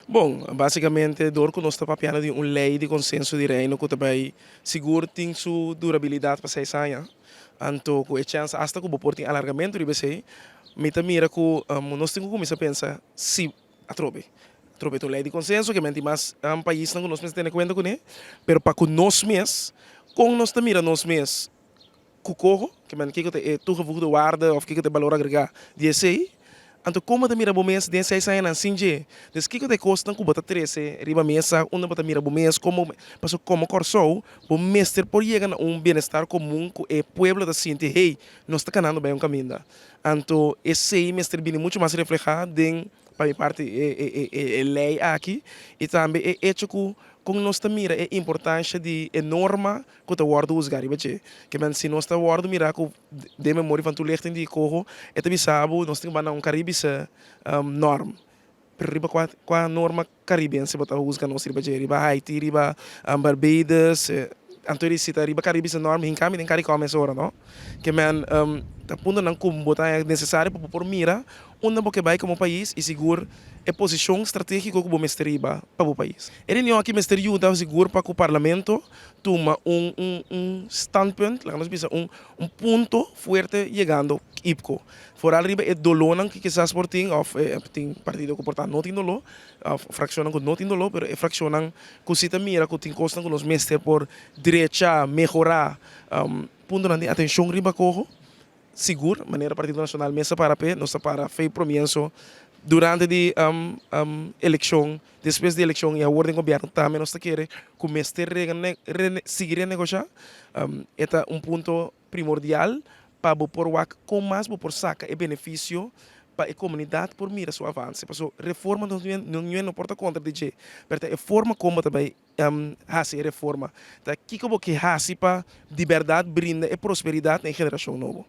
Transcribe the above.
Bon, básicamente dor ku nos ta papiando di un lei di konsenso di Reino ku ta bai sigur tin su durabilidat pa 6 aña. Anto ku e chèns asta ku bo por tin alargamentu riba esei, mi ta mira ku nos tin ku kuminsá pensa si atrobe. Atrobe ta un lei di konsenso ke men tin mas paisnan ku nos mester tene kuenta kuné, pero pa ku nos mes, kon nos ta mira nos mes ku coho, ke men kiko ta e toegevoegde waarde òf kiko ta e balor agregá di esei? Anto kon bo ta mira bo mes den 6 añanan sin dje? Dus kiko ta e kosnan ku bo ta trese riba mesa unda bo ta mira bo mes komo? Pasobra komo Kòrsou bo mester por yega na un bienestar komun ku e pueblo ta sinti, hey, nos ta kanando bai un kaminda. Anto esei mester bini muchu mas reflehá den, pa mi parti, e lei aki i tambe e echo ku kon nos ta mira e importansha di e norma ku ta wòrdu husgá riba dje. Ke men si nos ta wòrdu mirá ku den memoria van toelichting di coho e ta bisa bo nos tin ku bai na un Caribische norm. Pero riba kua norma Caribense bo ta husga nos riba dje? Riba Haiti, riba Barbados? Anto di si ta riba Caribische norm hinka mi den Caricom es ora, no? Ke men ta puntonan ku bo ta haña nesesario pa bo por mira unda bo ke bai komo pais i sigur e posishon stratégiko ku bo mester riba pa bo pais. E reunion aki mester yuda sigur pa ku Parlamento tuma un standpunt, laga nos bisa un punto fuerte yegando IPKO. Foral riba e dolónan ku kisas por tin òf tin partido ku por ta no tin doló òf frakshonnan ku no tin doló, pero e frakshonnan ku si ta mira ku tin kosnan ku nos mester por drecha, mehorá, puntonan di atenshon riba koho. Sigur, manera Partido Nashonal mes a para p'e, nos a para fei promienso durante di elekshon, despues di elekshon i awor den gobièrnu tambe nos ta kere ku mester sigui renegoshá. E ta un punto primordial pa bo por wak kon mas bo por saka e benefisio pa e komunidat por mira su avanse. Pasobra reforma no por ta kontra di dje, pero ta e forma kon bo ta bai hasi e reforma. Ta kiko bo ke hasi pa di bèrdat brinda e prosperidat na e generashon nobo.